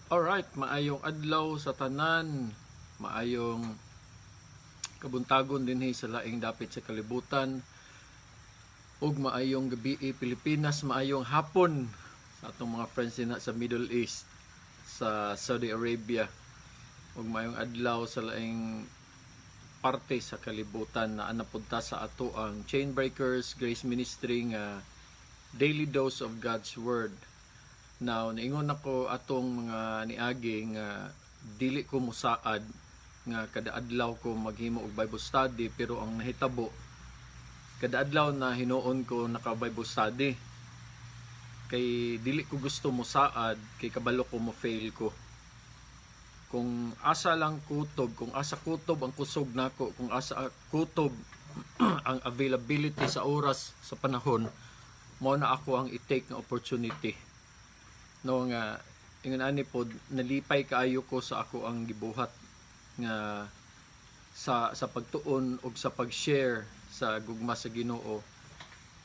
Alright, maayong adlaw sa tanan, maayong kabuntagon dinhi sa laing dapit sa kalibutan, ug maayong gabi, Pilipinas, maayong hapon sa atong mga friends dinha sa Middle East, sa Saudi Arabia, ug maayong adlaw sa laing parte sa kalibutan na napunta sa ato ang Chainbreakers Grace Ministry nga Daily Dose of God's Word. Now, niingon ako atong mga niagi nga dili ko musaad nga kada adlaw ko maghimo og Bible study, pero ang nahitabo, kada adlaw na hinuon ko naka Bible study kay dili ko gusto mosaad kay kabalo ko mo fail ko. Kung asa lang kutob, kung asa kutob ang kusog nako, kung asa kutob ang availability sa oras, sa panahon, mao na ako ang i-take nga opportunity, no, nga ingon ani pod nalipay kaayo ko sa ako ang gibuhat nga sa pagtuon ug sa pag-share sa gugma sa Ginoo,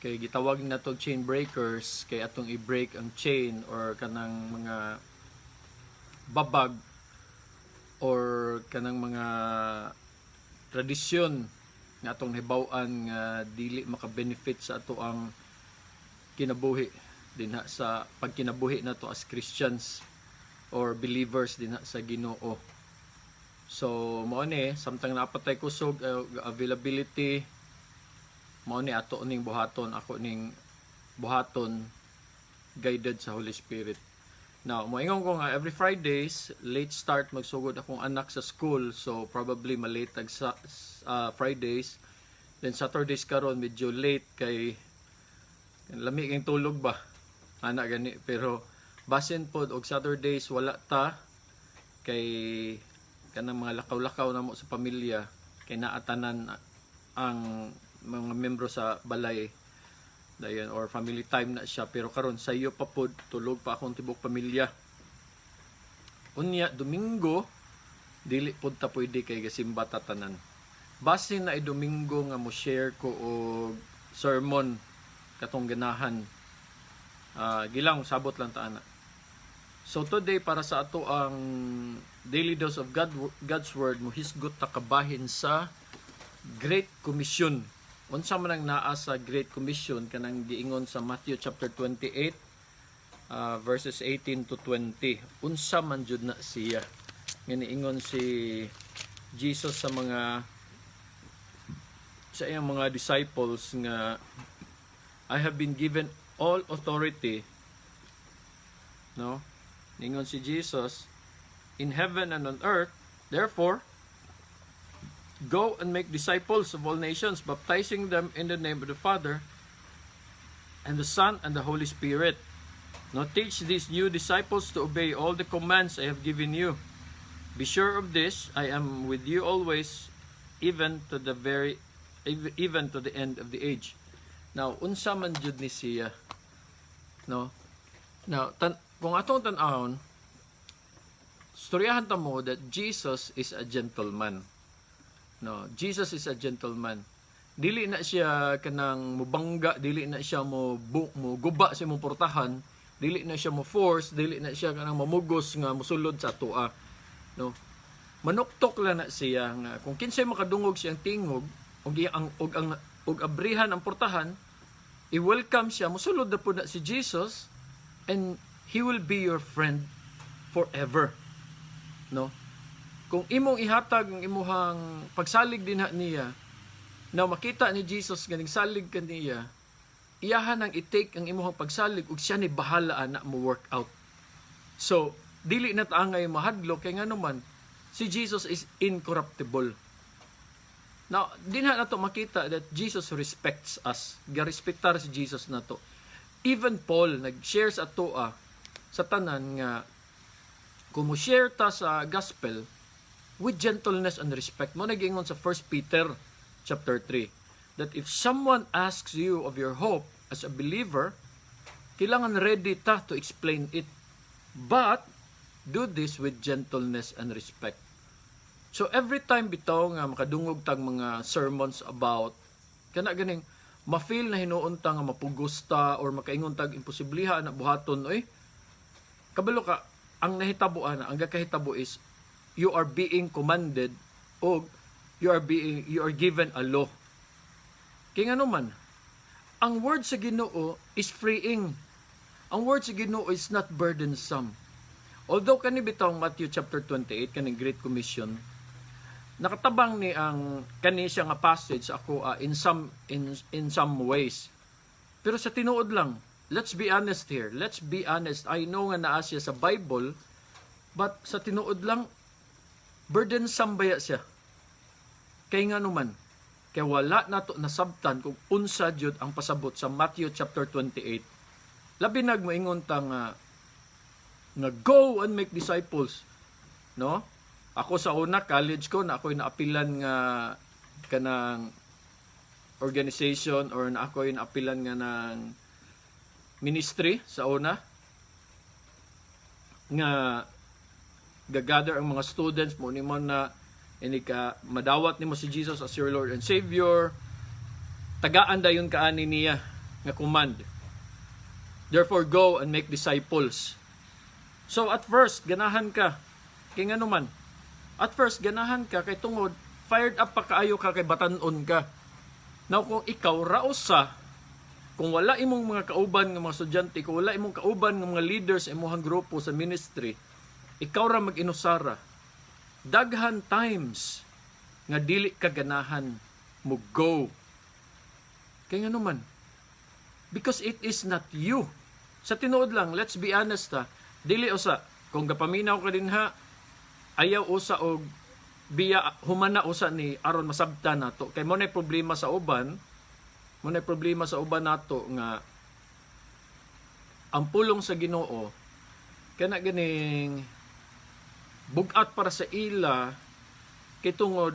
kay gitawag na to Chain Breakers kay atong i-break ang chain or kanang mga babag or kanang mga tradisyon nga atong nahibaw-an nga dili maka-benefit sa ato ang kinabuhi dinha sa pagkinabuhi nato as Christians or believers dinha sa Ginoo. So mao ni, samtang napatay kusog, availability, mao ni ato ning buhaton, ako ning buhaton guided sa Holy Spirit. Now, moingon ko nga every Fridays, late start magsugod akong anak sa school, so probably malate tag sa Fridays. Then Saturdays karon medyo late kay lami kayong tulog ba. Ana gani, pero basin pod og Saturdays wala ta kay kanang mga lakaw-lakaw namo sa pamilya kay naatanan ang mga membro sa balay dayon or family time na siya. Pero karon sayo pa pod, tulog pa akong tibok pamilya. Unya Domingo dili pod ta pwede kay gasimba ta tanan. Basin na Domingo nga mo share ko og sermon katong ganahan. Ah, gilang sabot lang ta ana. So today, para sa ato ang Daily Dose of God's Word, mohisgot ta kabahin sa Great Commission. Unsa man ang naa sa Great Commission, kanang giingon sa Matthew chapter 28 verses 18 to 20? Unsa man jud na siya nga niingon si Jesus sa iyang mga disciples nga "I have been given all authority," no? Ningon si Jesus, "in heaven and on earth. Therefore, go and make disciples of all nations, baptizing them in the name of the Father and the Son and the Holy Spirit." Now teach these new disciples to obey all the commands I have given you. Be sure of this: I am with you always, even to the end of the age. Now, unsa man jud ni siya, no? Now, kung atong tan-awon, storyahan ta mo that Jesus is a gentleman. No, Jesus is a gentleman. Dili na siya kanang mubangga, dili na siya mo guba sa imong portahan, dili na siya mo force, dili na siya kanang mamugos nga mosulod sa atoa. No? Manuktok lang na siya nga kung kinsay makadungog siyang tingog ug ang ug abrihan ang portahan, i-welcome siya, mosulod na po na si Jesus and he will be your friend forever. No? Kung imong ihatag ang imuhang pagsalig dinha niya, na makita ni Jesus nga nagsalig ka niya, iyahan ang i-take ang imuhang pagsalig ug siya ni bahala na mo work out. So, dili na ta angay mahadlok kay ngano man si Jesus is incorruptible. Now, dinha nato makita that Jesus respects us. Garespektar si Jesus nato. Even Paul nag-share sa atoa sa tanan nga kung mo share ta sa gospel with gentleness and respect, mo nagingon sa 1 Peter chapter 3 that if someone asks you of your hope as a believer, kailangan ready ta to explain it. But do this with gentleness and respect. So every time bitaw nga makadungog tag mga sermons about kana ganing ma-feel na hinuon ta nga mapugos ta or makaingon tag imposibliha na buhaton, oy. Kabalo ka Ang nahitabo ana, ang gakahitabo is you are being commanded o you are given a law. Kay ngano man, ang word sa Ginoo is freeing. Ang word sa Ginoo is not burdensome. Although kani bitawng Matthew chapter 28, kaning Great Commission, nakatabang ni ang kani siya nga passage ako in some ways. Pero sa tinuod lang, let's be honest here. Let's be honest. I know nga naa siya sa Bible, but sa tinuod lang, burdensome baya siya? Kay ngano man, kay wala nato nasabtan kung unsa jud ang pasabot sa Matthew chapter 28. Labi nag moingon ta nga go and make disciples, no? Ako sa una, college ko na ako'y naapilan nga kanang organization or na ako'y naapilan nga ng ministry sa una nga gagather ang mga students mo nimo na ini ka madawat nimo si Jesus as your Lord and Savior, tagaan dayon kaani niya nga command, "Therefore go and make disciples." So at first ganahan ka, kay ngano man, at first ganahan ka kay tungod fired up pa kaayo ka kay batan-on ka. Now kung ikaw ra usa, kung wala imong mga kauban nga mga estudyante, kung wala imong kauban nga mga leaders sa imong grupo sa ministry, ikaw ra mag-inusara. Daghan times nga dili ka ganahan mo go. Kay ngano man? Because it is not you. Sa tinuod lang, let's be honest ha. Dili usa kung gapaminaw ka dinha, ayaw usa og biya, humana usa ni aron masabtan nato. Kay mo na problema sa uban, mo na problema sa uban nato nga ang pulong sa Ginoo kana ganing bugat para sa ila, kay tungod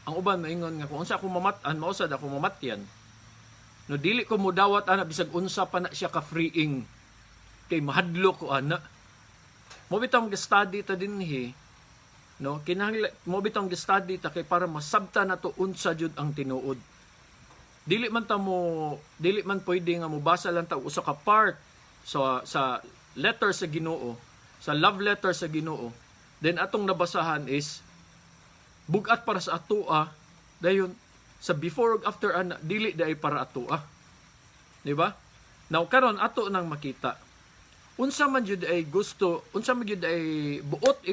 ang uban maingon nga kung unsa ako mamat-an, mao sad ako mamatyan, no? Dili ko mudawat ana bisag unsa pa na siya ka freeing kay mahadlok ko ana. Mo bitong study ta dinhi, no? Kinahanglan mo bitong study ta kay para masabta nato unsa jud ang tinuod. Dili man pwede nga mobasa lang ta og usa ka part sa letter sa Ginoo, sa love letter sa Ginoo, then atong nabasahan is bugat para sa atoa, dayon sa before ug after ana dili diay para atoa, di ba? Now karon ato nang makita unsa man jud ay gusto, unsa man jud ay buot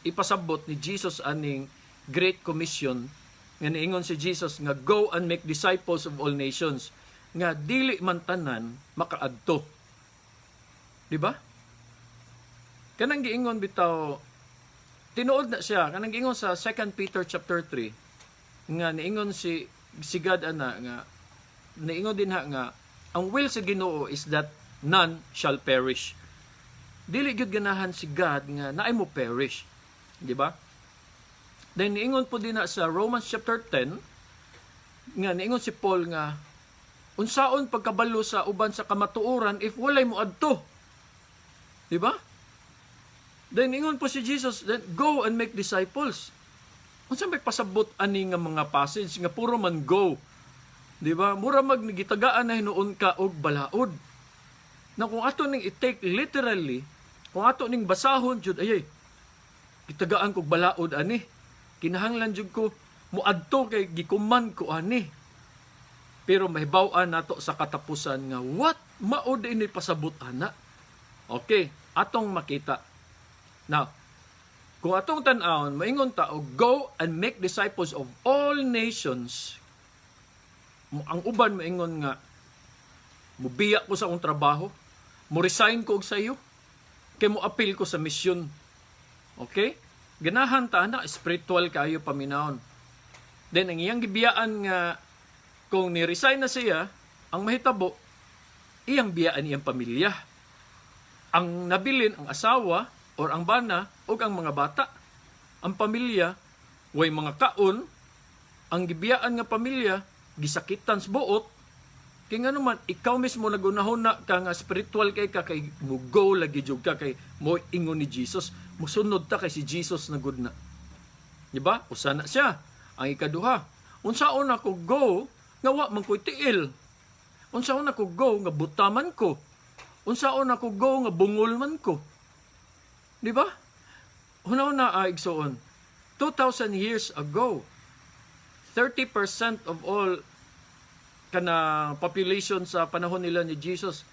ipasabot ni Jesus aning Great Commission nga niingon si Jesus nga "Go and make disciples of all nations," nga dili man tanan makaadto, di ba? Kanang giingon bitaw, tinuod na siya, kanang giingon sa 2 Peter chapter 3 nga niingon si God ana nga niingon dinha nga ang will sa Ginoo is that none shall perish. Dili gyud ganahan si God nga naay mo perish, di ba? Then niingon po dinha sa Romans chapter 10 nga niingon si Paul nga unsaon pagkabalo sa uban sa kamatuoran if walay mo adto, di ba? Then ingon po si Jesus, then go and make disciples. Unsa may pasabot ani nga mga passage nga puro man go? Di ba? Mura mag gitagaan na hinuon ka og balaod. Na kung ato ning i-take literally, kung ato ning basahon jud, ay, gitagaan kog balaod ani. Kinahanglan jud ko muadto kay gi-command ko ani. Pero mahibaw-an nato sa katapusan nga what mao ini pasabot ana. Okay, atong makita. Now, kung atong tan-awon, maingon ta og "Go and make disciples of all nations." Ang uban maingon nga mubiya ko sa akong trabaho, mo resign ko og sayo, kay mo apil ko sa misyon. Okay? Ganahan ta na spiritual kayo paminawon. Then ang iyang gibiyaan nga kung ni-resign na siya, ang mahitabo, iyang biyaan iyang pamilya. Ang nabilin ang asawa or ang bana o ang mga bata. Ang pamilya way mga kaon, ang gibiyaan nga pamilya gisakitan sa buot. Kay ngano man, ikaw mismo nagunahuna ka nga spiritual kay ka kay mo go lagi jud ka kay mo ingon ni Jesus, musunod ta kay si Jesus na gud na. Di ba? Usa na siya. Ang ikaduha, unsaon ako go nga wa man ko'y tiil? Unsaon ako go nga butaman ko? Unsaon ako go nga bungol man ko? Di ba? Huna-huna, igsoon. 2,000 years ago, 30% of all kana population sa panahon nila ni Jesus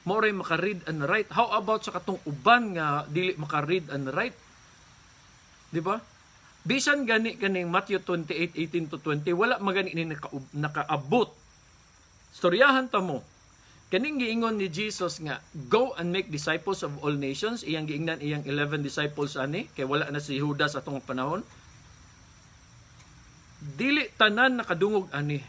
mao ray maka-read and write. How about sa katong uban nga dili maka-read and write? Di ba? Bisan gani kaning Matthew 28:18 to 20, wala magani ni nakaabot. Storyahan ta mo. Kaning giingon ni Jesus nga go and make disciples of all nations, iyang giingnan iyang 11 disciples ani kay wala na si Judas atong panahon. Dili tanan nakadungog ani.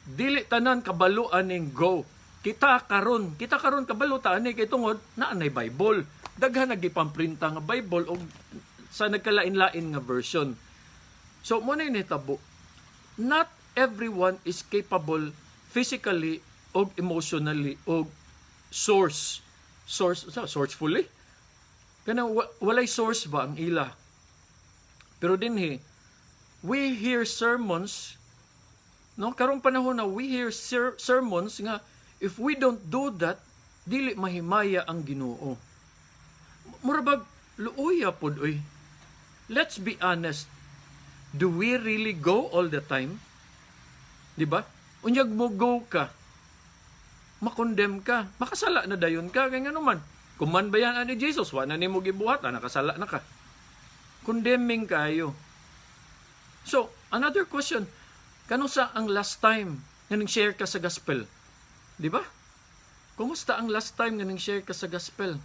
Dili tanan kabalo aning go. Kita karon kabalo ta ani kay tungod naa nay Bible. Daghan naggipamprinta nga Bible og sa nagkalain-lain nga version. So mao na nahitabo. Not everyone is capable physically og emotionally og source source sourcefully kana walay source ba ang ila. Pero dinhi we hear sermons, no, karong panahon na we hear sermons nga if we don't do that, dili mahimaya ang Ginoo. Mura bag luoya pod oy. Let's be honest, do we really go all the time? Di ba? Unyag mo go ka, makondem ka, makasala na dayon ka, kay ngano man kuman ba yan ani Jesus, wa na nimo gibuhat, nakasala na ka. Condemning kayo. So another question, kanusa ang last time nga ning share ka sa gospel? Di ba? Kumusta ang last time nga ning share ka sa gospel?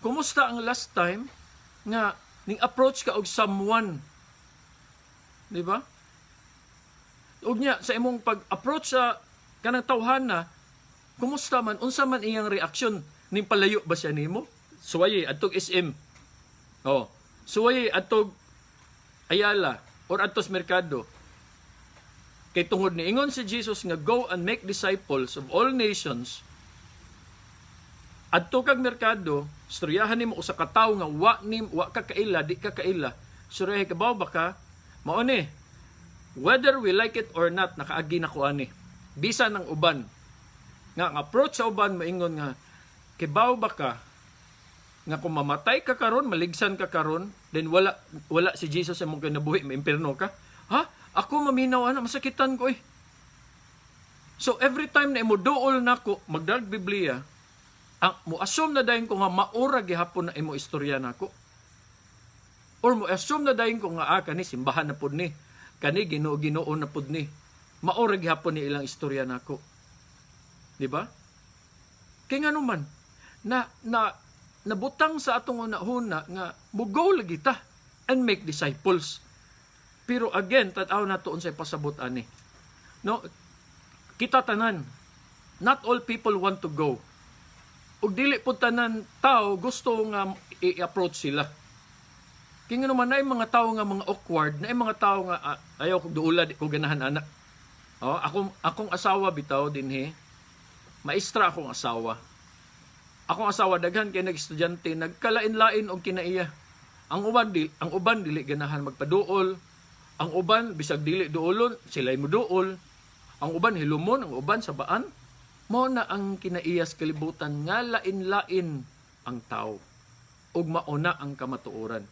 Kumusta ang last time nga ning approach ka og someone? Di ba? Ug nya sa imong pag-approach sa kanang tawhana, kumusta man, unsa man iyang reaksyon? Ning palayo ba siya nimo? Suwaye adtog SM. Oh, suwaye adtog Ayala or adtos merkado. Kay tungod ni ingon si Jesus nga go and make disciples of all nations, adto kag merkado, istoryahan nimo usa ka tawo nga wa ka kaila, di ka kaila. Istoryahe ka ba ka? Mao ni. Whether we like it or not, nakaagi na ko ani. Bisan ang uban. Nga ang approach sa uban maingon nga kibaw ba ka nga kung mamatay ka karon, maligsan ka karon, then wala si Jesus sa imong kinabuhi, maimpierno ka? Ha? Ako maminaw ana, masakitan ko eh. So every time na imo duol nako magdag Biblia, ang mo assume na dayon ko nga maura gihapon na imo istorya nako. Or mo assume na dayon ko nga kani simbahan na pud ni. Kani Ginoo-Ginoo na pud ni. Maura gihapon ni ilang istorya nako. Di ba? Kay ngano man na na nabutang sa atong una-huna nga mugo lagi ta and make disciples. Pero again, tan-aw nato unsay pasabot ani. No, kita tanan, not all people want to go. Ug dili pud tanan tao gusto nga i-approach sila. Kay ngano man naay mga tao nga mga awkward, naay mga tao nga ayaw kog duula, di ko ganahan ana. Oh, akong asawa bitaw dinhi. Maestra akong asawa. Akong asawa daghan kay nag-estudyante, nagkalain-lain og kinaiya. Ang uban dili ganahan magpaduol. Ang uban bisag dili duolon, sila'y moduol. Ang uban hilumon, ang uban sabaan. Mao na ang kinaiyas kalibutan nga lain-lain ang tao. Ug mao na ang kamatuoran.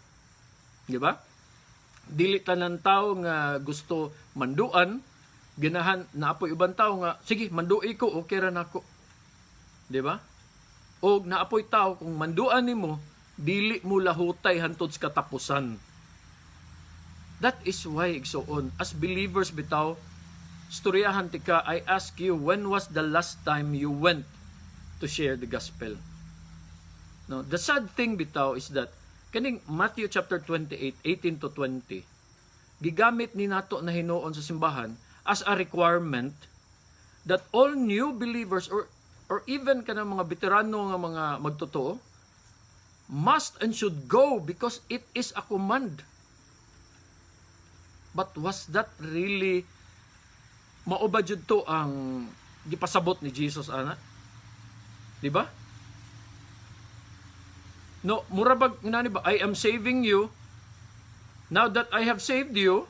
Di ba? Dili tanan tao nga gusto manduan, ganahan na apoy uban tao nga sige mandui ko, okay ra nako. Di ba? Og naapoy tao kung manduan nimo, dili mo lahutay hantod sa katapusan. That is why, igsoon, as believers bitaw, storyahan tika, I ask you, when was the last time you went to share the gospel? No, the sad thing bitaw is that kaning Matthew chapter 28, 18 to 20, gigamit ni nato na hinuon sa simbahan as a requirement that all new believers or even kanang mga veterano nga mga magtotoo must and should go because it is a command. But was that really mao ba jud to ang gipasabot ni Jesus ana? Di ba? No, mura bag ngani ba, "I am saving you. Now that I have saved you,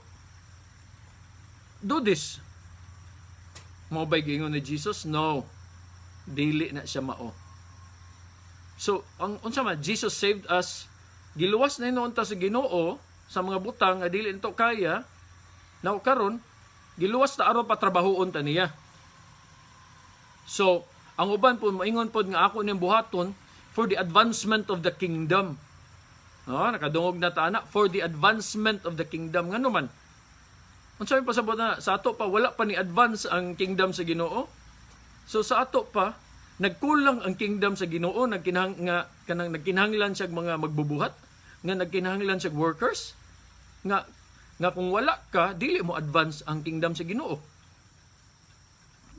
do this." Mao ba giingon ni Jesus? No. Dili na siya mao. So, ang unsa man, Jesus saved us, giluwas na hinuon ta sa Ginoo sa mga butang nga dili nato kaya. Now karon, giluwas ta aron patrabahoon ta niya. So, ang uban po moingon pod nga ako niyang buhaton for the advancement of the kingdom. No, nakadungog na ta ana, for the advancement of the kingdom. Ngano man? Unsa may pasabot na sa ato pa, wala pa ni advance ang kingdom sa Ginoo? So sa ato pa, nagkulang ang kingdom sa Ginoo, nagkinahang nga kanang nagkinahanglan siya mga magbubuhat, nga nagkinahanglan siya workers, nga nga kung wala ka, dili mo advance ang kingdom sa Ginoo.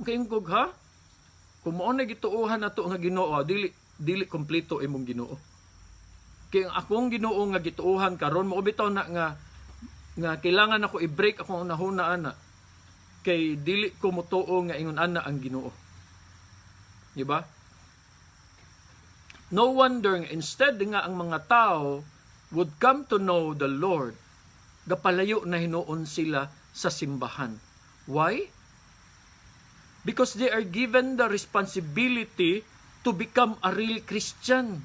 Kay ha? Kung mao na gituohan nato nga Ginoo, dili dili kompleto imong Ginoo. Kay ang akong Ginoo nga gituohan karon, mo bitaw na nga nga kailangan ako i-break akong hunahuna ana kay dili ko motuo nga ingon ana ang Ginoo. Di ba? No wonder nga instead nga ang mga tao would come to know the Lord, gapalayo na hinuon sila sa simbahan. Why? Because they are given the responsibility to become a real Christian.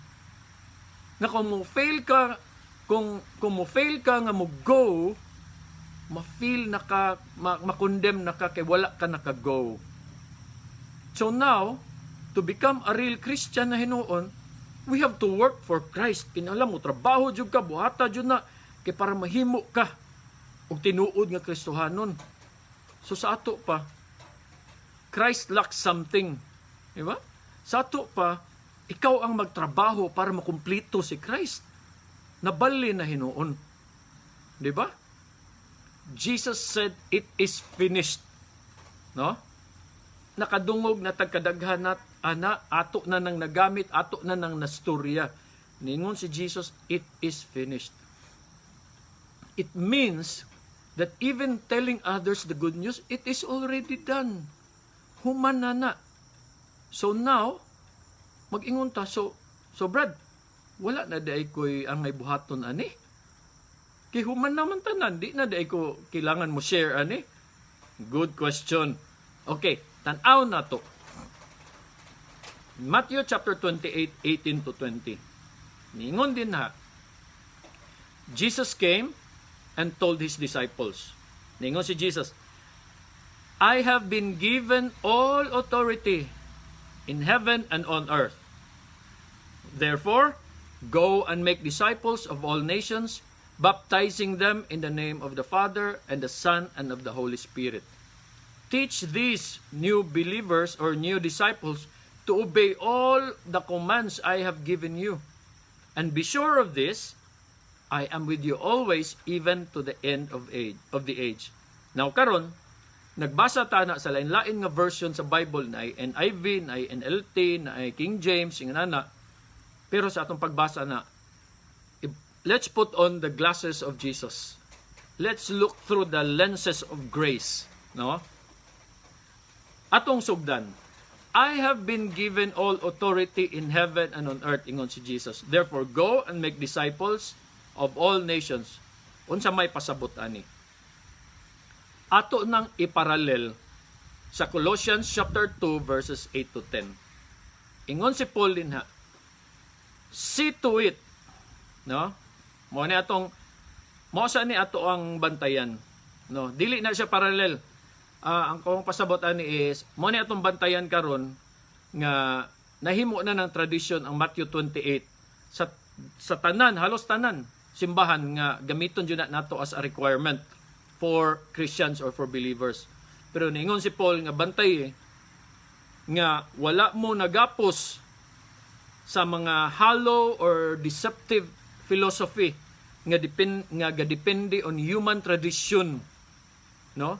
Nga kung mo fail ka, kung mo fail ka nga mo go, ma-feel na ka, ma-condemn na ka kay wala ka naka-go. So now, to become a real Christian na hinuon, we have to work for Christ. Kinahanglan mo trabaho jud ka, buhata jud na kay para mahimo ka og tinuod nga Kristohanon. So sa ato pa, Christ lacks something. Di ba? Sa ato pa, ikaw ang magtrabaho para makumplito si Christ. Nabali na hinuon. Di ba? Jesus said, "It is finished." No? Nakadungog na tagkadaghan na ana, ato na nang nagamit, ato na nang nastorya. Ningon si Jesus, "It is finished." It means that even telling others the good news, it is already done. Human na na. So now, mag-ingon ta, so Brad, wala na diay ko'y angay buhaton ani. Kay human naman tanan, di na diay ko kailangan mo share ani. Good question. Okay, tan-aw na to. Matthew chapter 28, 18 to 20. Ningon din ha, Jesus came and told his disciples. Ningon si Jesus, "I have been given all authority in heaven and on earth. Therefore, go and make disciples of all nations, baptizing them in the name of the Father and the Son and of the Holy Spirit. Teach these new believers or new disciples to obey all the commands I have given you. And be sure of this, I am with you always, even to the end of the age." Now karon, nagbasa ta na sa lain-lain nga version sa Bible, na ay NIV, na ay NLT, na ay King James, yung ana. Pero sa atong pagbasa na, let's put on the glasses of Jesus. Let's look through the lenses of grace, no? Atong sugdan. "I have been given all authority in heaven and on earth," ingon si Jesus. "Therefore, go and make disciples of all nations." Unsa may pasabot ani? Ato nang iparallel sa Colossians chapter 2 verses 8 to 10. Ingon si Paul dinha, see to it, no? Mo ni atong mo sa ni ato ang bantayan, no? Dili na siya parallel. Ang kong pasabot ani is mo ni atong bantayan karon nga nahimo na ng tradisyon ang Matthew 28 sa tanan, halos tanan simbahan nga gamiton jud na nato as a requirement for Christians or for believers. Pero niingon si Paul nga bantay eh, nga wala mo nagapos sa mga hollow or deceptive philosophy nga gadepende on human tradition, no,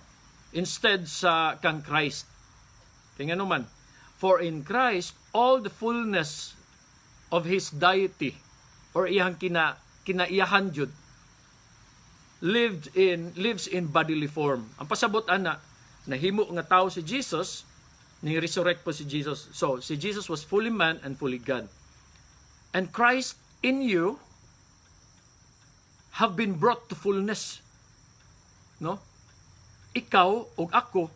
instead sa kang Christ. Kay ngano man, for in Christ all the fullness of his deity or iyang kinaiyahan jud lived in lives in bodily form. Ang pasabot ana, nahimo nga tao si Jesus, ni resurrect po si Jesus. So si Jesus was fully man and fully God. And Christ in you have been brought to fullness. No? Ikaw ug ako,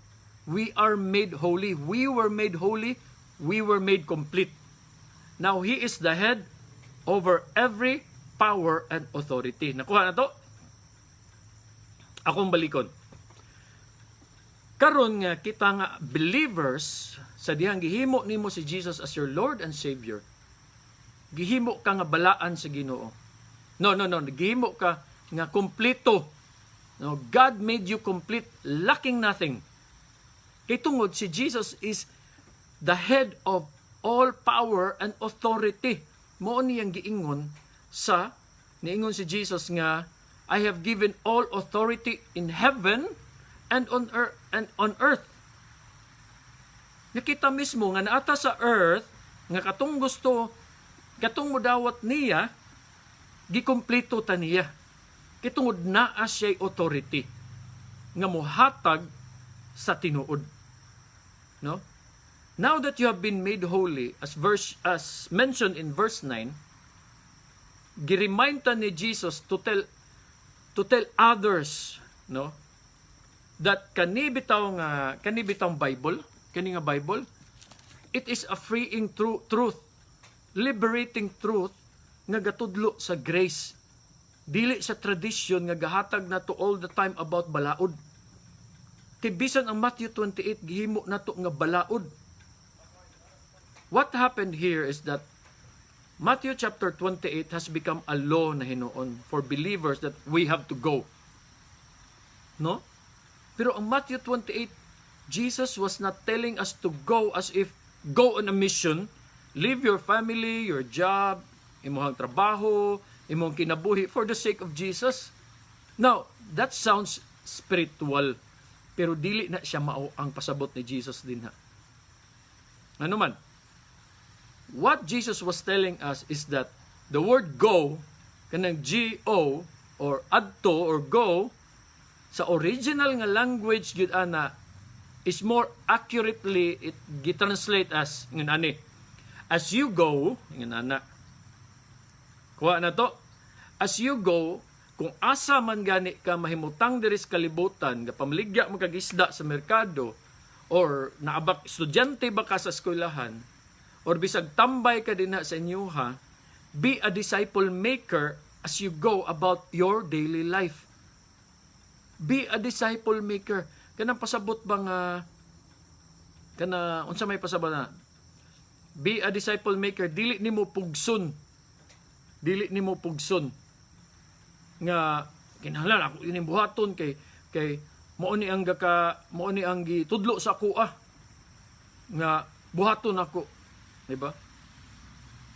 we are made holy. We were made holy. We were made complete. Now he is the head over every power and authority. Nakuha na to? Akong balikon. Karon nga kita nga believers, sa dihang gihimo nimo si Jesus as your Lord and Savior, gihimo ka nga balaan sa Ginoo. No, gihimo ka nga kompleto. No, God made you complete, lacking nothing. Kay tungod si Jesus is the head of all power and authority. Mao niyang giingon sa niingon si Jesus nga, "I have given all authority in heaven and on earth." Nakita mismo nga naata sa earth nga katong gusto, katong mudawat niya, gikompleto ta niya. Kay tungod naa siya'y authority nga mohatag sa tinuod. No? Now that you have been made holy, as mentioned in verse 9, giremind ta ni Jesus to tell others, no, that kani bitaw Bible, kani nga Bible, it is a freeing truth, liberating truth nga gatudlo sa grace. Dili sa tradition nga gahatag nato all the time about balaod. Kay bisan ang Matthew 28, gihimo nato nga balaod. What happened here is that Matthew chapter 28 has become a law na hinuon for believers that we have to go. No? Pero ang Matthew 28, Jesus was not telling us to go as if go on a mission, leave your family, your job, imong trabaho, imong kinabuhi for the sake of Jesus. Now, that sounds spiritual. Pero dili na siya mao ang pasabot ni Jesus dinha. Ano man? What Jesus was telling us is that the word "go," kanang G-O or adto or go, sa original nga language gyud ana, is more accurately it gitranslate as ngan ani. "As you go," ngan ana. Kuha na to. As you go, kung asa man gani ka mahimutang diri sa kalibutan, nga pamaligya mo kag isda sa merkado, or naabak estudyante ba ka sa eskwelahan, or bisag tambay ka dinha sa inyuha, be a disciple maker as you go about your daily life. Be a disciple maker. Kanang pasabot ba nga kana unsa may pasabot na? Be a disciple maker, dili nimo pugson. Dili nimo pugson nga kinahanglan ako ining buhaton kay mao ni ang gitudlo sa akoa nga buhaton ako, di ba?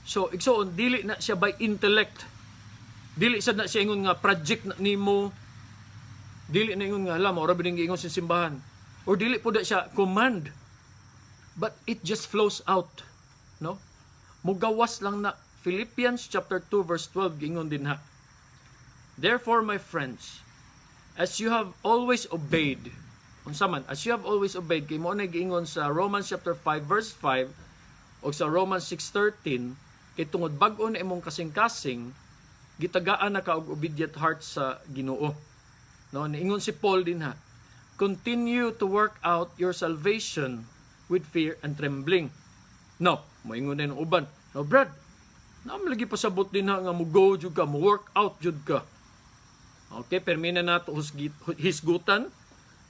So igsoon, dili na siya by intellect, dili sad na siya ingon nga project na nimo, dili na ingon nga hala, mao ra ba giingon sa simbahan, or dili pud na siya command, but it just flows out, no? Mugawas lang na. Philippians chapter 2 verse 12, giingon dinha, "Therefore, my friends, as you have always obeyed," unsa man, "as you have always obeyed," kay mao na giingon sa Romans chapter 5 verse 5 o sa Romans 6:13, kay tungod bag-o na imong kasing-kasing, gitagaan na ka og obedient heart sa Ginoo. No, niingon si Paul dinha, "Continue to work out your salvation with fear and trembling." No, moingon din ang uban. "No, Brad, naa man lagi pasabot dinha nga mo go jud ka, mo work out jud ka." Okay, permi na nato hisgutan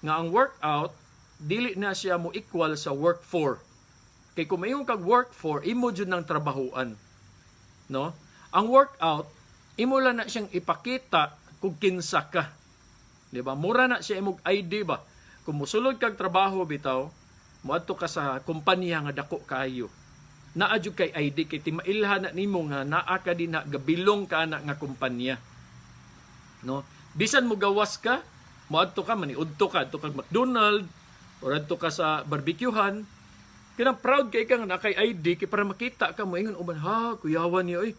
nga ang workout dili na siya mo equal sa work for. Kay kung maingon kag work for, imo jud ng trabahuan. No? Ang workout, imo lang na siyang ipakita kung kinsa ka. Di ba? Mura na siya imong ID ba? Kung musulod kag trabaho bitaw, moadto ka sa kumpanya nga dako kaayo. Naa jud kay ID kay timailhan na nimo nga naa ka dinha, gabilong ka na nga kumpanya. No? Bisan mo gawas ka, moadto ka, maniudto ka, adto kag McDonald or adto ka sa barbecuehan. Kanang proud kay ka nga naa kay ID kay para makita ka, moingon uban, "Ha, kuyawan niya oy.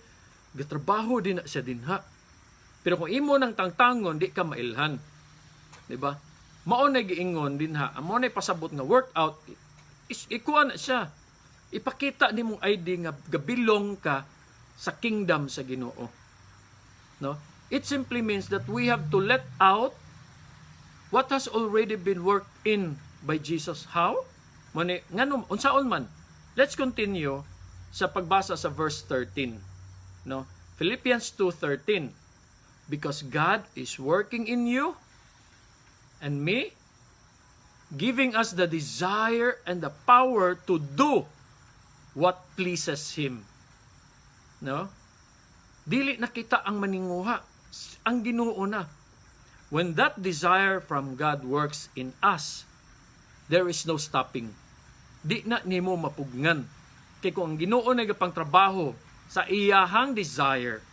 Gatrabaho din na siya dinha." Pero kung imo nang tangtangon, di ka mailhan. Di ba? Mao na giingon dinha, mao na pasabot nga workout is ikuan na siya. Ipakita nimong ID nga gabilong ka sa kingdom sa Ginoo. No? It simply means that we have to let out what has already been worked in by Jesus. How? Mani, ngano, unsaon man? Let's continue Sa pagbasa sa verse 13, no? Philippians 2:13, "Because God is working in you and me, giving us the desire and the power to do what pleases Him." No? Dili na kita ang maninguha. Ang Ginoo na. When that desire from God works in us, there is no stopping. Di na nimo mapugnan. Kay kung ang Ginoo na trabaho sa iyahang desire,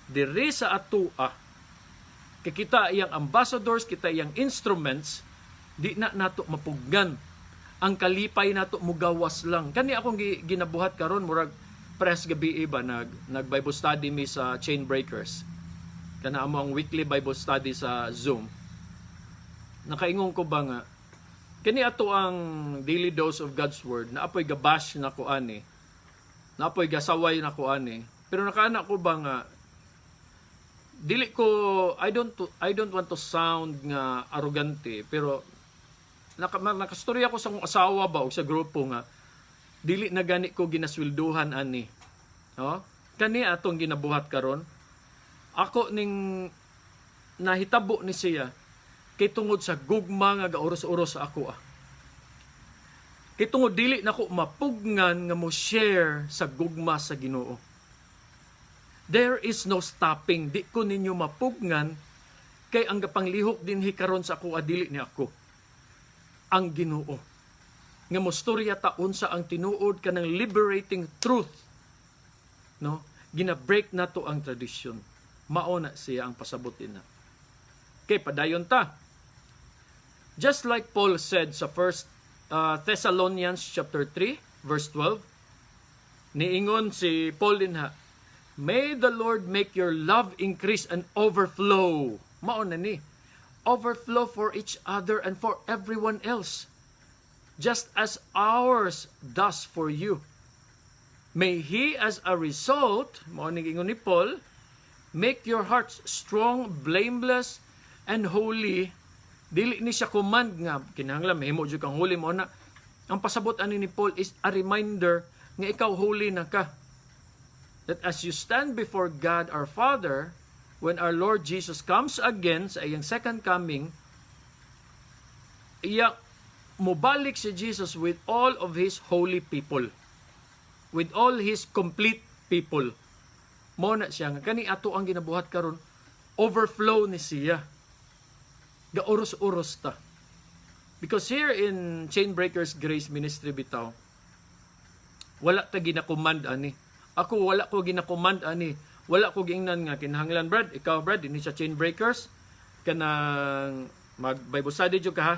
diri sa atua, kay kita iyang ambassadors, kita iyang instruments, di na nato mapugnan. Ang kalipay nato mugawas lang. Kani akong ginabuhat karon, murag press gabi ba nag Bible study mi sa Chain Breakers. Kana amo ang weekly Bible study sa Zoom. Nakaingon ko ba nga kani ato ang daily dose of God's Word na apoy gabash na ko ani. Na apoy gasaway na ko ani. Pero nakaana ko ba nga dili ko I don't want to sound nga arrogante, pero nakastorya ko sa akong asawa ba o sa grupo nga dili na gani ko ginaswelduhan ani. No? Kani atong ginabuhat karon. Ako ning nahitabo ni siya kay tungod sa gugma nga gaoros-oros sa ako ah. Kay tungod dili nako mapugnan nga mo share sa gugma sa Ginoo. There is no stopping. Di ko ninyo mapugnan kay ang gapanglihok dinhi karon sa ako dili ni ako. Ang Ginoo. Nga mostorya ta unsa ang tinuod kanang liberating truth. No? Gina-break nato ang tradisyon. Mao na siya ang pasabot na. Okay, padayon ta. Just like Paul said sa First Thessalonians chapter 3 verse 12, niingon si Paul dinha, "May the Lord make your love increase and overflow." Mao na ni. Overflow for each other and for everyone else, just as ours does for you. May He, as a result, mao ni ingon ni Paul, make your hearts strong, blameless, and holy. Dili ni siya command nga kinahanglan mahimo jud kang holy mo na. Ang pasabot ani ni Paul is a reminder nga ikaw holy na ka. That as you stand before God our Father, when our Lord Jesus comes again sa iyang second coming, iya mobalik si Jesus with all of His holy people. With all His complete people. Mo na siya nga kani ato ang ginabuhat karon, overflow ni siya. Gaoros-oros ta. Because here in Chainbreakers Grace Ministry bitaw, wala ta ginacommand ani. Ako, wala ko ginacommand ani. Wala ko giingnan nga kinahanglan, Brad, ikaw Brad dinhi sa Chainbreakers kanang mag Bible study jud ka ha.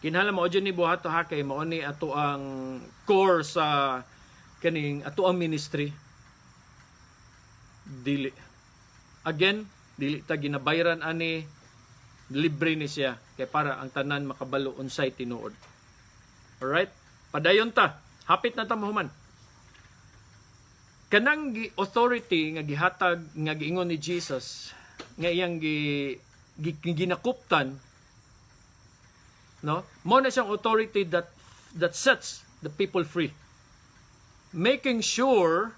Kinahanglan mao jud ni buhat ha kay mao ni ato ang core sa kaning ato ang ministry. Dili. Again, dili ta ginabayran ani, libre ni siya kay para ang tanan makabalo unsay tinuod. Alright? Padayon ta. Hapit na ta mahuman. Kanang authority nga gihatag nga giingon ni Jesus nga iyang ginakuptan, no, mo na siyang authority that sets the people free, making sure,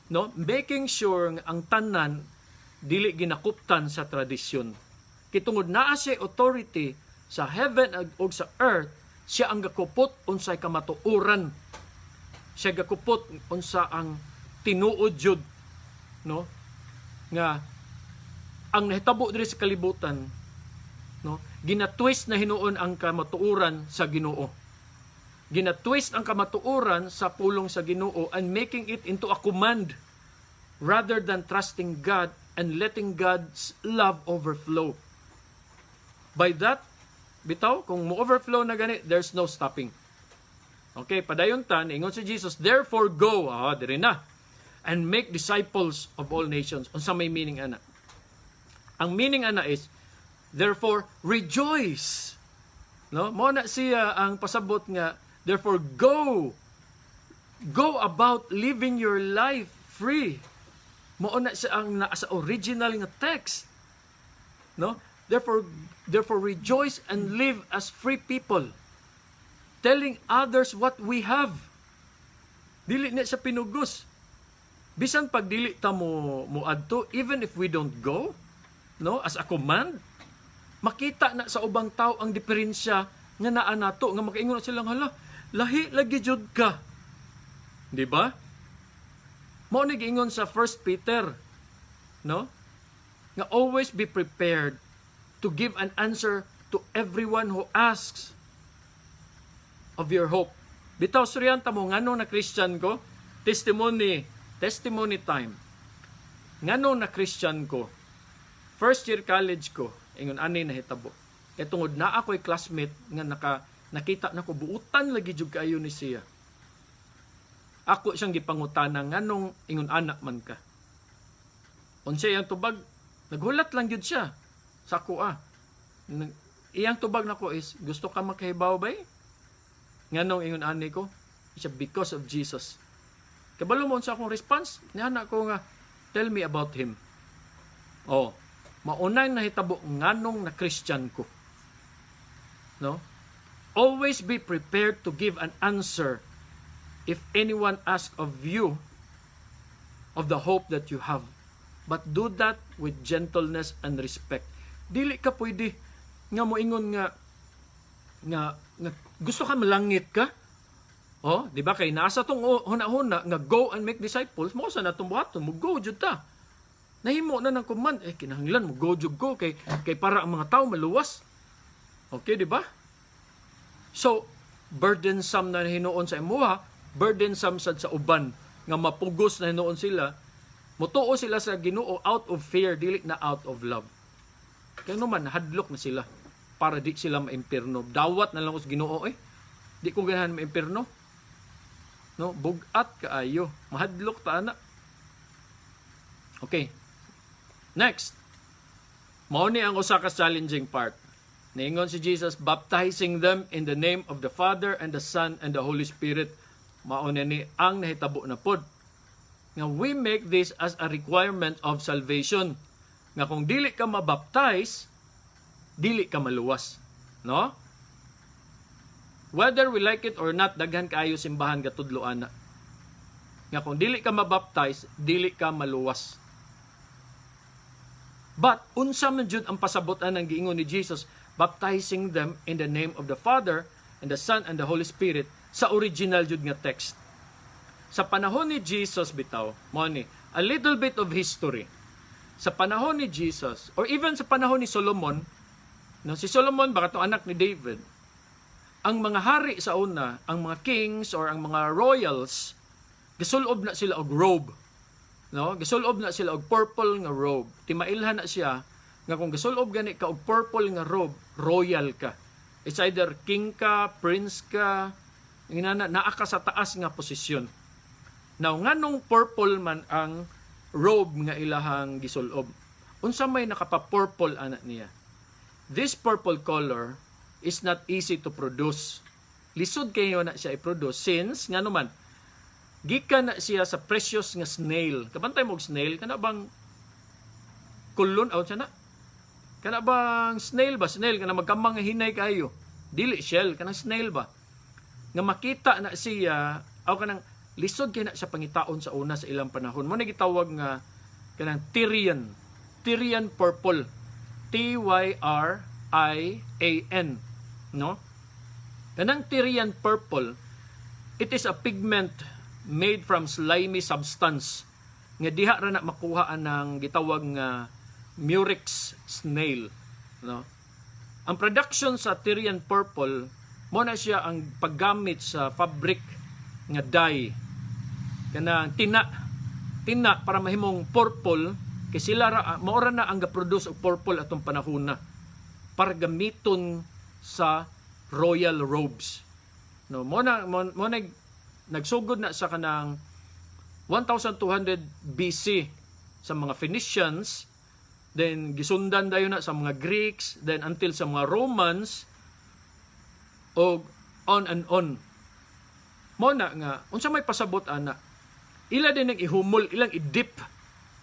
no, making sure nga ang tanan dili ginakuptan sa tradisyon. Kay tungod naa siya authority sa heaven ug sa earth, siya ang gakupot unsay kamatuoran. Siya gakupot unsa ang tinuod jud, no, nga ang nahitabo diri sa kalibutan, no, ginatwist na hinuon ang kamatuoran sa Ginoo. Ginatwist ang kamatuoran sa pulong sa Ginoo and making it into a command rather than trusting God and letting God's love overflow. By that bitaw, kung mo overflow na gani, there's no stopping. Okay, padayon ta. Ingon si Jesus, "Therefore go," diri na, "and make disciples of all nations." Unsa may meaning ana? Ang meaning ana is, therefore rejoice. No? Mo na siya ang pasabot nga therefore go. Go about living your life free. Mao na siya ang naa sa original nga text. No? Therefore rejoice and live as free people, telling others what we have. Dili na sa pinugos. Bisan pag dili ta mo moadto, even if we don't go, no, as a command, makita na sa ubang tao ang diferensya nga naa nato, nga makaingon na silang, "Hala, lahi lagi jud ka." Di ba? Mao ni giingon sa 1 Peter, no? Nga always be prepared to give an answer to everyone who asks of your hope. Bitaw, suryan ta mo ngano na Christian ko. Testimony, testimony time. Ngano na Christian ko? First year college ko, ingon ani nahitabo. Kay tungod na ako'y classmate nga nakita nako buutan lagi jud kaayo ni siya. Ako siyang gipangutana, "Nganong ingon anak man ka?" Unsa iyang tubag? Naghulat lang gyud siya sa ako ah. Iyang tubag nako is, "Gusto ka makahibaw bay? Nganong ingon ani ko?" Siya, "Because of Jesus." Kabalo mo sa akong response? Niana ko nga, "Tell me about him." Oh, maunang nahitabo nganong na Christian ko. No? Always be prepared to give an answer if anyone asks of you of the hope that you have. But do that with gentleness and respect. Dili ka pwede nga moingon nga gusto ka malangit ka. Oh, di ba, kay nasa tong huna-huna nga go and make disciples, mo sa natong buhaton, mo go jud ta. Nahimo na ng command, eh kinahanglan mo go jud go kay para ang mga tao maluwas. Okay, di ba? So, burdensome na hinuon sa imuha, burdensome sad sa uban nga mapugos na hinuon sila. Mutuo sila sa Ginoo out of fear, dili na out of love. Kaya naman hadlok na sila para di sila maimpirno. Dawat na lang ko sa Ginoo eh. Di ko ganahan maimpirno. No, bugat kaayo. Mahadlok ta ana. Okay. Next. Mao ni ang usa ka challenging part. Niingon si Jesus, baptizing them in the name of the Father and the Son and the Holy Spirit. Mao na ni ang nahitabo na pod. Nga we make this as a requirement of salvation. Nga kung dili ka mabaptize, dili ka maluwas. No? Whether we like it or not, daghan kaayo simbahan gatudlo ana. Nga kung dili ka mabaptize, dili ka maluwas. But unsa man jud ang pasabotan ng giingon ni Jesus, baptizing them in the name of the Father and the Son and the Holy Spirit, sa original jud nga text? Sa panahon ni Jesus bitaw, mo ni, a little bit of history. Sa panahon ni Jesus or even sa panahon ni Solomon, no, si Solomon ba katong anak ni David, ang mga hari sa una, ang mga kings or ang mga royals, gisulob na sila og robe. No? Gisulob na sila og purple nga robe. Timailhan na siya nga kung gisulob gani ka og purple nga robe, royal ka. It's either king ka, prince ka, inana, naa ka sa taas nga posisyon. Now, nganong purple man ang robe nga ilahang gisulob? Unsa may nakapa-purple ana niya? This purple color is not easy to produce. Lisod kayo na siya i-produce since ngano man gikan na siya sa precious nga snail. Kabantay mo og snail, kana bang kulon aw siya na? Kana bang snail ba? Snail kana magkamang nga hinay kayo. Dili shell, kanang snail ba? Nga makita na siya aw kanang lisod kay na siya pangitaon sa una sa ilang panahon. Mo na gitawag nga kanang Tyrian. Tyrian purple. Tyrian, no? Kanang Tyrian purple, it is a pigment made from slimy substance nga diha ra na makuha ang gitawag nga Murex snail, no? Ang production sa Tyrian purple, mo na siya ang paggamit sa fabric nga dye, kanang tina tina, para mahimong purple, kay sila ra, mao ra na ang ga-produce og purple atong panahon na para gamiton sa royal robes, no? Mo na nagsugod na sa kanang 1200 BC sa mga Phoenicians, then gisundan dayon na sa mga Greeks, then until sa mga Romans og on and on. Mo na nga unsa may pasabot ana, ila din ang ihumol, ilang i-dip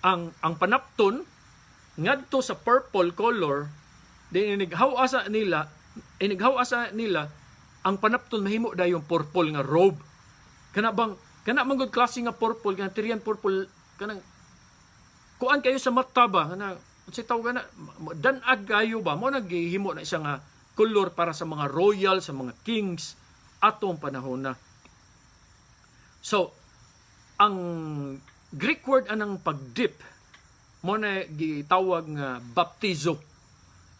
ang panapton ngadto sa purple color, then inighaw asa nila ang panapton, mahimo dayong purple nga robe. Kana bang Kana man gud klase nga purple, kanang Tyrian purple, kanang kuan kayo sa mata ba, kana unsay tawag na, danag kayo ba, mo naghihimo na siya nga kolor para sa mga royal, sa mga kings atong panahon na. So, ang Greek word anang pagdip mo na gitawag nga baptizo.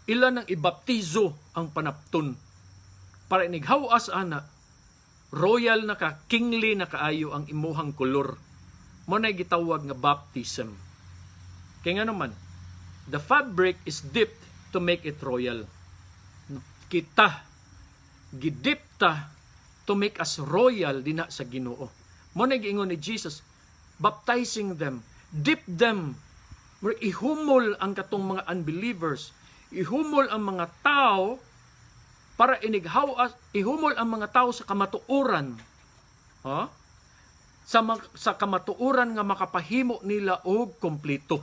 Ila nang ibaptizo ang panapton para inighawas ana, royal na ka, kingly na kaayo ang imuhang kolor. Mo na gitawag nga baptism. Kaya nga naman, the fabric is dipped to make it royal. No, kita gidip ta to make us royal dinha sa Ginoo. Mo na giingon ni Jesus, baptizing them, dip them. Murag ihumol ang katong mga unbelievers, ihumol ang mga tao para inighawas, ihumol ang mga tao sa kamatuoran. Ha? Sa kamatuoran nga makapahimo nila og kompleto.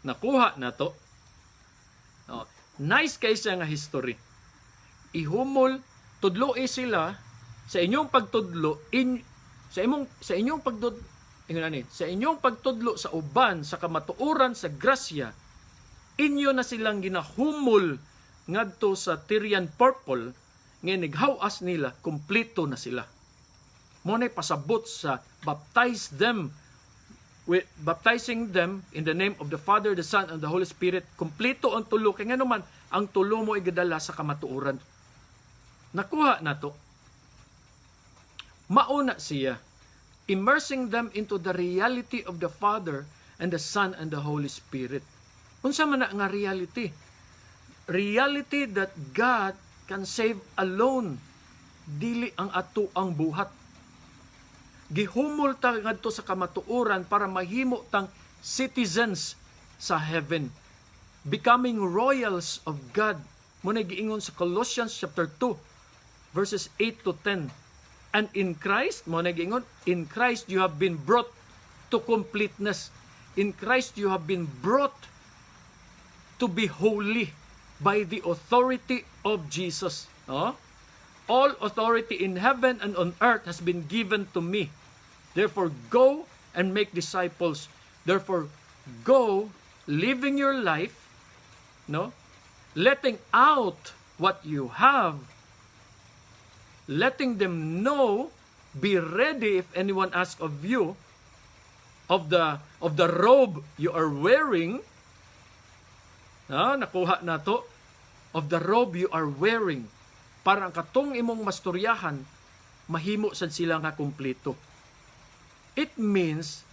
Nakuha na to. Oh, nice kay siya nga history. Ihumol, tudloi sila sa inyong pagtudlo in sa imong sa inyong pagtud ingon ani, sa inyong pagtudlo sa uban sa kamatuoran sa grasya, inyo na silang ginahumol ngadto sa Tyrian purple nga nighawas nila, kompleto na sila. Mo nay pasabot sa baptize them with baptizing them in the name of the Father, the Son, and the Holy Spirit. Kompleto ang tulo kay ngano man ang tulo mo igadala sa kamatuoran. Nakuha na to. Mauna siya, immersing them into the reality of the Father and the Son and the Holy Spirit. Unsa man na nga reality? Reality that God can save alone, dili ang ato ang buhat. Gihumol ta ngadto sa kamatuoran para mahimo tang citizens sa heaven, becoming royals of God. Mo na giingon sa Colossians chapter 2 verses 8 to 10. And in Christ, mo na giingon, in Christ you have been brought to completeness. In Christ you have been brought to be holy by the authority of Jesus. No? "All authority in heaven and on earth has been given to me. Therefore, go and make disciples." Therefore, go living your life, no? Letting out what you have, letting them know, be ready if anyone asks of you of the robe you are wearing. Ah, nakuha na to. Of the robe you are wearing para ang katong imong mastoryahan, mahimo sad sila nga kumpleto. It means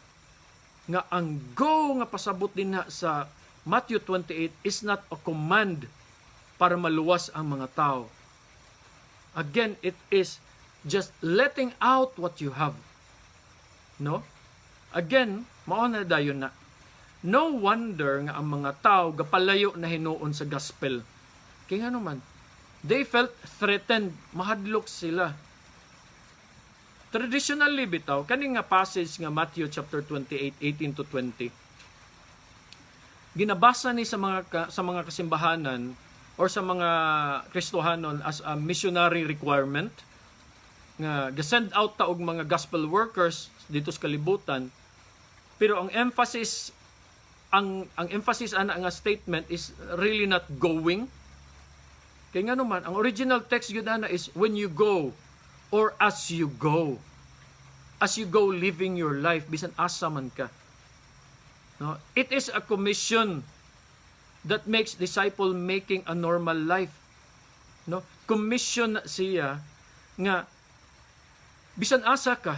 nga ang go nga pasabot dinha sa Matthew 28 is not a command para maluwas ang mga tao. Again, it is just letting out what you have. No? Again, mao na dayon na. No wonder nga ang mga tao gapalayo na hinuon sa gospel. Kaya nga naman, they felt threatened, mahadlok sila. Traditionally bitaw, kani nga passage nga Matthew chapter 28, 18 to 20. Ginabasa ni sa mga kasimbahanan or sa mga Kristohanon as a missionary requirement nga ga-send out ta og mga gospel workers dito sa kalibutan, pero ang emphasis ana nga statement is really not going. Kay nga naman, ang original text yun ana is when you go or as you go. As you go living your life, bisan asa man ka. No? It is a commission that makes disciple making a normal life. No? Commission na siya nga bisan asa ka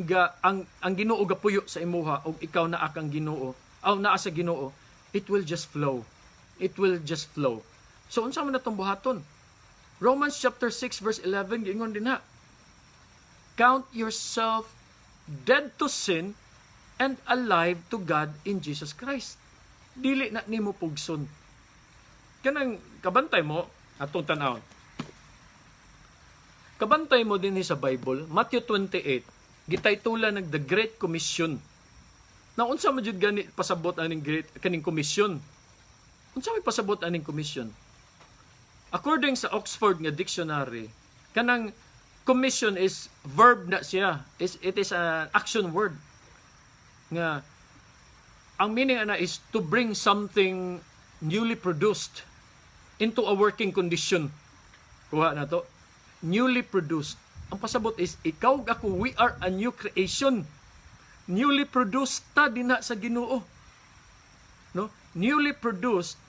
ga, ang Ginoo gapuyo sa imuha og ikaw naa kang Ginoo aw naa sa Ginoo, it will just flow. It will just flow. So unsa man natong buhaton? Romans chapter 6 verse 11 giingon dinha, "Count yourself dead to sin and alive to God in Jesus Christ." Dili na nimo pugson. Kanang kabantay mo atong tan-awon. Kabantay mo din sa Bible, Matthew 28, gitaytulan nag the Great Commission. Na unsa man jud gani pasabot aning great kaning commission? Unsa may pasabot aning commission? According sa Oxford nga dictionary, kanang Commission is verb na siya. It is an action word. Nga ang meaning ana is to bring something newly produced into a working condition. Kuha na to. Newly produced. Ang pasabot is ikaw ug ako, we are a new creation. Newly produced ta dinha sa Ginoo. No? Newly produced,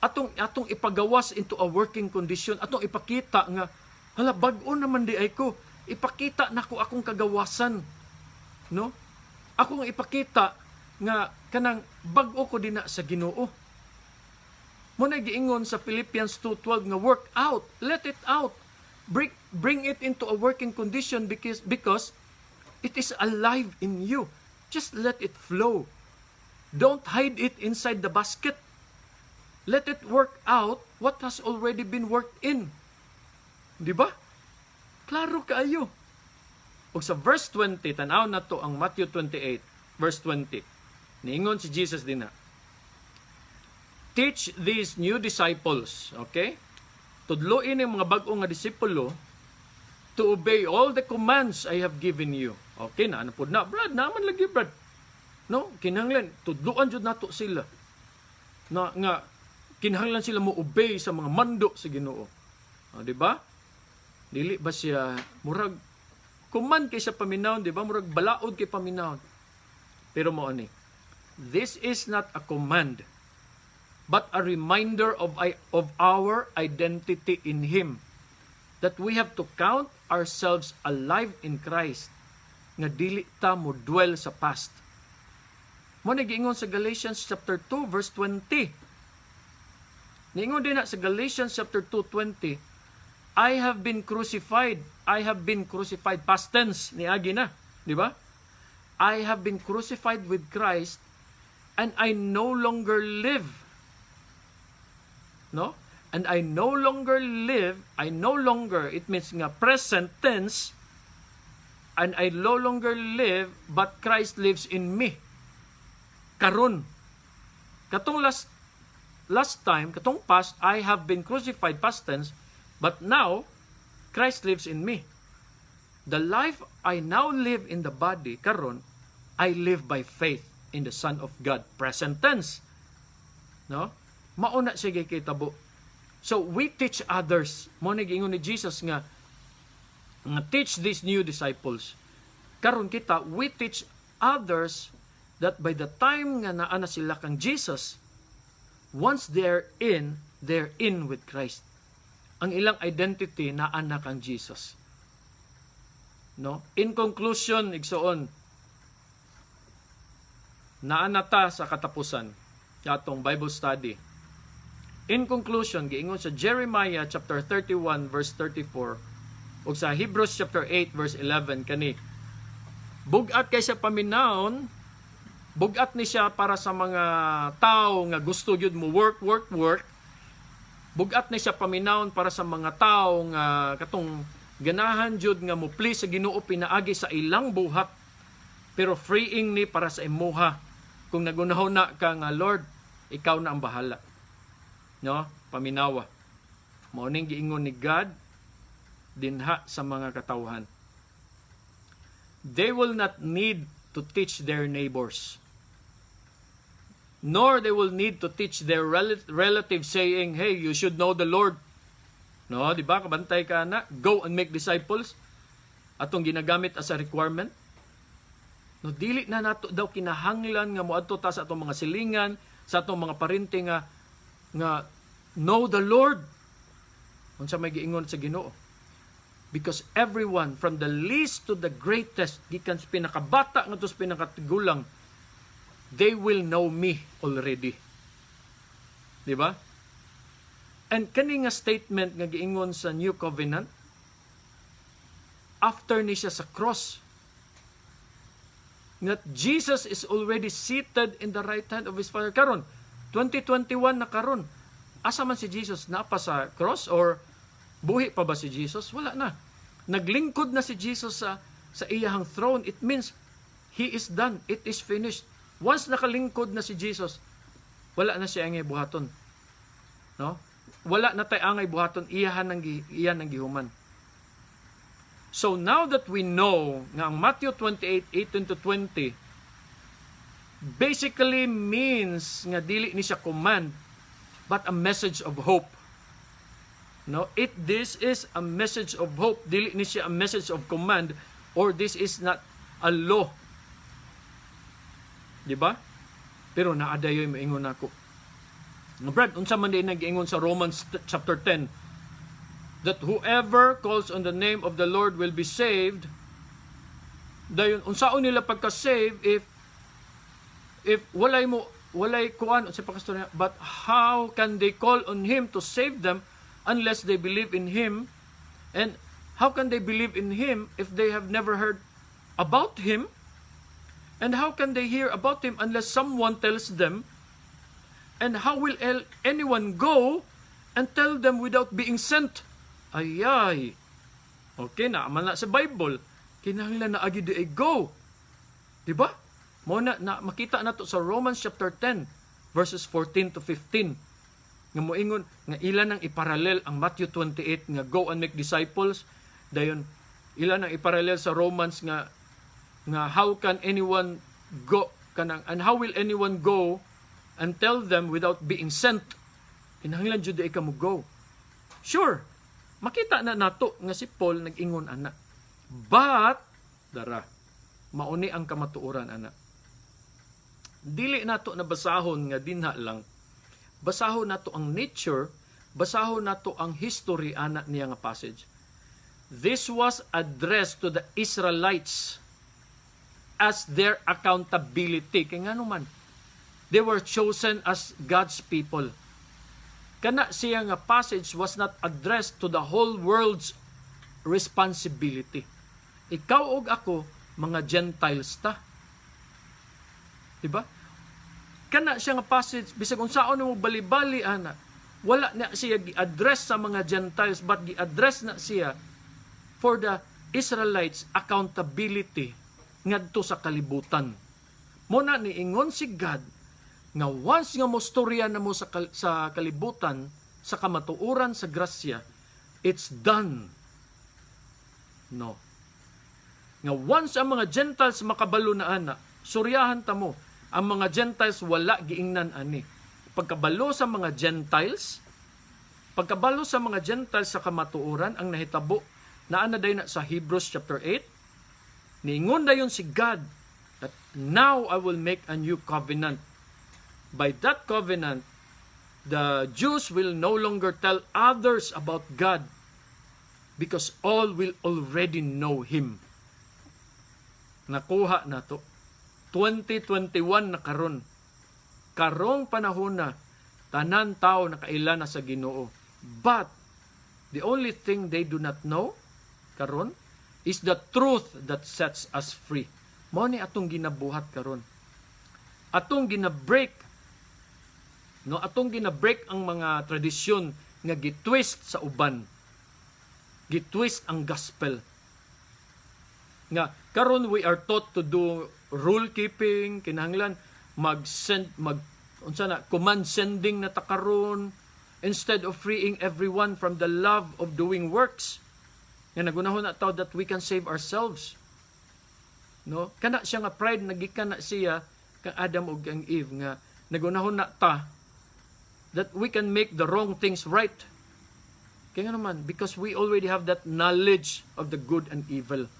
atong ipagawas into a working condition, atong ipakita nga, "Hala, bag-o naman diay ko." Ipakita nako akong kagawasan, no? Akong ipakita nga kanang bag-o ko dinha sa Ginoo. Mao na giingon sa Philippians 2:12 nga work out, let it out, bring it into a working condition because it is alive in you. Just let it flow. Don't hide it inside the basket. Let it work out what has already been worked in. Di ba? Klaro kaayo. Ug sa verse 20, tanaw na to ang Matthew 28, verse 20. Niingon si Jesus dinha. Teach these new disciples, okay? Tudloin ang mga bag-o nga disipulo to obey all the commands I have given you. Okay na, ano pod na, Brad, naman lagi, Brad. No, kinahanglan tudloan jud nato sila. Na nga kinahanglan sila mo obey sa mga mando sa Ginoo. O, di ba? Dili ba siya murag command kay sa paminawon, di ba? Murag balaod kay paminawon. Pero mao ni. This is not a command but a reminder of our identity in Him, that we have to count ourselves alive in Christ, nga dili ta mo dwell sa past. Mao na giingon sa Galatians chapter 2 verse 20. Niingon dinha sa Galatians chapter 2:20, "I have been crucified." I have been crucified. Past tense, niagi na, di ba? "I have been crucified with Christ and I no longer live." No? And I no longer live, I no longer, it means nga present tense, and I no longer live, but Christ lives in me. Karon. Katong last time, katong past, I have been crucified, past tense, but now, Christ lives in me. The life I now live in the body, karon, I live by faith in the Son of God. Present tense. No? Mao na siya gikitabo. So we teach others. Mao na giingon ni Jesus nga teach these new disciples. Karon kita, we teach others that by the time nga naa na sila kang Jesus, once they're in with Christ. Ang ilang identity naa na kang Jesus. No? In conclusion, igsoon, naa na ta sa katapusan atong Bible study. In conclusion, giingon sa Jeremiah chapter 31 verse 34 ug sa Hebrews chapter 8 verse 11 kani. Bugat kay sa paminawon, bugat ni siya para sa mga tao nga gusto gyud mo work, work, work. Bugat ni siya paminawon para sa mga tao nga katong ganahan jud nga mo please sa Ginoo pinaagi sa ilang buhat. Pero freeing ni para sa imuha kung nagunahuna ka nga, "Lord, ikaw na ang bahala." No? Paminawa. Mao ning giingon ni God dinha sa mga katawhan. They will not need to teach their neighbors, nor they will need to teach their relatives saying, "Hey, you should know the Lord." No, di ba? Kabantay ka na. Go and make disciples. Atong ginagamit as a requirement. No, dili na nato daw kinahanglan nga moadto ta sa atong mga silingan, sa atong mga parente nga "Know the Lord." Unsa may giingon sa Ginoo? Because everyone from the least to the greatest, gikan sa pinakabata ngadto sa pinakatigulang, they will know me already. Di ba? And kani nga statement nga giingon sa New Covenant, after ni siya sa cross, that Jesus is already seated in the right hand of His Father. Karon, 2021 na karon. Asa man si Jesus? Naa pa sa cross or buhi pa ba si Jesus? Wala na. Naglingkod na si Jesus sa iyahang throne. It means He is done. It is finished. Once nakalingkod na si Jesus, wala na siya angay buhaton. No? Wala na tay angay buhaton, iyahan ng iyan ang gihuman. So now that we know nga ang Matthew 28:18 to 20 basically means nga dili ni siya command but a message of hope. No, it this is a message of hope, dili ni siya a message of command or this is not a law. Di ba? Pero naa dayoy moingon nako. Nga, "Brad, unsa man diay nag-ingon sa Romans chapter 10 that whoever calls on the name of the Lord will be saved? Dayon unsaon nila pagka-save if walay mo walay kuan sa pagkastorya? But how can they call on Him to save them unless they believe in Him? And how can they believe in Him if they have never heard about Him? And how can they hear about Him unless someone tells them? And how will anyone go and tell them without being sent?" Ayay. Okay na man na sa Bible, kinahanglan na agi di go. Di ba? Mo na makita nato sa Romans chapter 10 verses 14 to 15 nga moingon nga ila nang iparallel ang Matthew 28 nga "Go and make disciples," dayon ila nang iparallel sa Romans nga how can anyone go kanang and how will anyone go and tell them without being sent? Kinahanglan jud ka mo go. Sure, makita na nato nga si Paul nag-ingon ana, but dara mauni ang kamatuoran ana. Dili nato na basahon nga dinha lang. Basahon nato ang nature, basahon nato ang history ana niya nga passage. This was addressed to the Israelites as their accountability. Kay ngano man, they were chosen as God's people. Kana siya nga passage was not addressed to the whole world's responsibility. Ikaw ug ako, mga Gentiles ta. Diba? Kana siya nga passage, bisag unsaon mo bali-bali ana, wala na siya gi-address sa mga Gentiles but gi-address na siya for the Israelites' accountability ngadto sa kalibutan. Mo na niingon si God nga once nga mostorya na mo sa kalibutan sa kamatuoran sa grasya, it's done. No. Nga once ang mga Gentiles makabalo na ana, suryahan ta mo, ang mga Gentiles wala giingnan ani. Pagkabalo sa mga Gentiles sa kamatuoran, ang nahitabo, naa na dayon na sa Hebrews chapter 8, niingon dayon si God that now I will make a new covenant. By that covenant, the Jews will no longer tell others about God because all will already know Him. Nakuha na to. 2021 na karon. Karong panahon na, tanan tao nakaila na sa Ginoo. But the only thing they do not know karon is the truth that sets us free. Mao ni atong ginabuhat karon. Atong gina-break, no, atong gina-break ang mga tradisyon nga gitwist sa uban. Gitwist ang gospel. Nga karon we are taught to do rule keeping, kinahanglan mag-send, mag unsa na, command sending na ta karon instead of freeing everyone from the love of doing works. Nga nagunahon na tao that we can save ourselves. No? Kana siya nga pride, nagikan na siya kang Adam ug kang Eve nga nagunahon na ta that we can make the wrong things right. Kaya nga naman, because we already have that knowledge of the good and evil.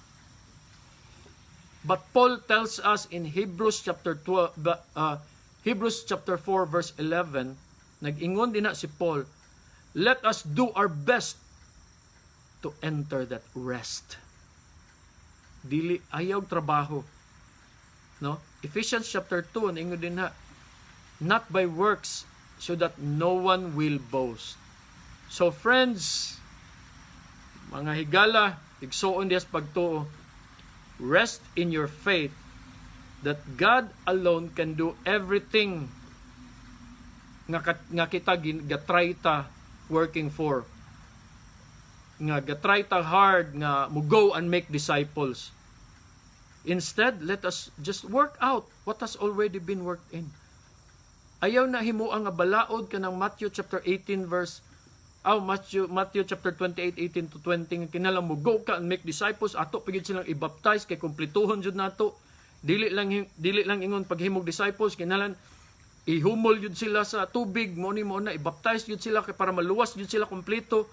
But Paul tells us in Hebrews chapter 12, Hebrews chapter 4 verse 11, nag-ingon din na si Paul, "Let us do our best to enter that rest." Dili ayaw trabaho. No? Ephesians chapter 2, ningon din na, "Not by works so that no one will boast." So friends, mga higala, igsuon diyas pagtuo, rest in your faith that God alone can do everything nga kita gatry ta working for, nga gatry ta hard nga mo go and make disciples. Instead, let us just work out what has already been worked in. Ayaw na himo ang nga balaod kanang Matthew chapter 18 verse Aw, Matthew chapter 28, 18 to 20 nga kinahanglan mo go ka and make disciples, ato pa gyud silang i-baptize kay kumpletuhon jud nato. Dili lang ingon paghimog disciples, kinahanglan ihumol jud sila sa tubig mo ni mo na i-baptize jud sila kay para maluwas jud sila kompleto,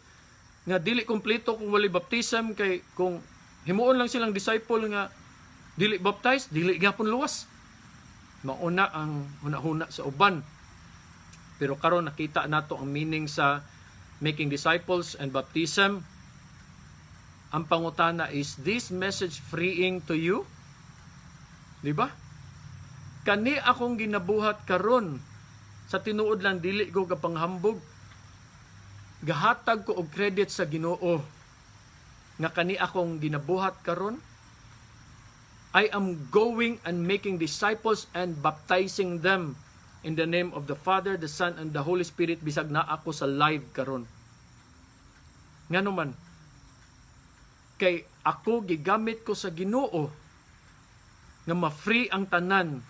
nga dili kompleto kung walay baptism, kay kung himuon lang silang disciple nga dili baptized, dili gyapon luwas. Mauna ang hunahuna sa uban, pero karon nakita nato ang meaning sa making disciples and baptism. Ang pangutana, is this message freeing to you? Di ba? Kani akong ginabuhat karon, sa tinuod lang, dili ko kapanghambog. Gahatag ko og credit sa Ginoo nga kani akong ginabuhat karon, I am going and making disciples and baptizing them in the name of the Father, the Son, and the Holy Spirit bisag naa ako sa live karon. Ngano man? Kay ako gigamit ko sa Ginoo nga ma-free ang tanan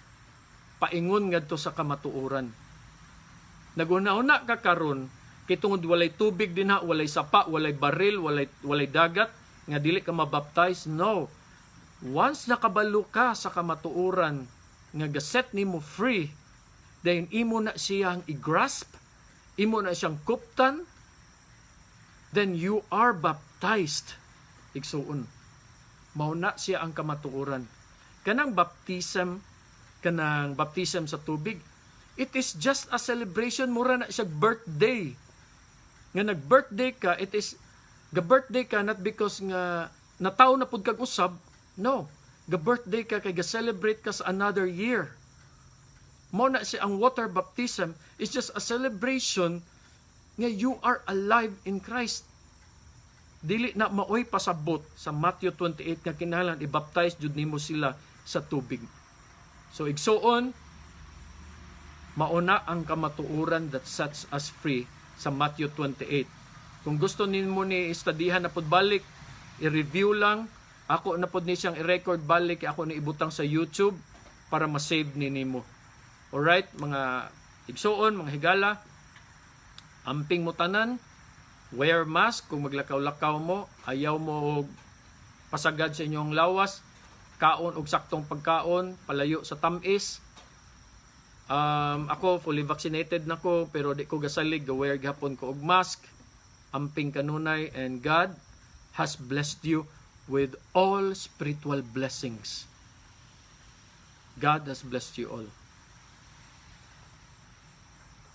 paingon ngadto sa kamatuoran. Naguna-una ka karon kay tungod walay tubig dinha, walay sapa, walay baril, walay dagat nga dili ka mabaptize. No. Once nakabalo ka sa kamatuoran nga gaset nimo free, then imo na siyang i-grasp, imo na siyang kuptan, then you are baptized. Igsuon. Mao na siya ang kamatuoran. Kanang baptism sa tubig, it is just a celebration, mura na siya birthday. Nga nag-birthday ka, it is ga-birthday ka not because nga natawo na pud kag usab, no. Ga-birthday ka kay ga-celebrate ka sa another year. Mao na siya ang water baptism is just a celebration nga you are alive in Christ. Dili na maoy pasabot sa Matthew 28 nga kinahanglan i-baptize jud nimo sila sa tubig. So igsuon, mauna ang kamatuoran that sets us free sa Matthew 28. Kung gusto nimo ni istadihan na pud balik, i-review lang, ako na pud ni siyang i-record balik, ako ni ibutang sa YouTube para ma-save ni nimo. Alright, mga igsuon, mga higala, amping mo tanan, wear mask kung maglakaw-lakaw mo, ayaw mo og pasagad sa inyong lawas, kaon og saktong pagkaon, palayo sa tamis. Ako fully vaccinated na ko pero di ko gasalig, ga-wear gihapon ko og mask. Amping kanunay, and God has blessed you with all spiritual blessings. God has blessed you all.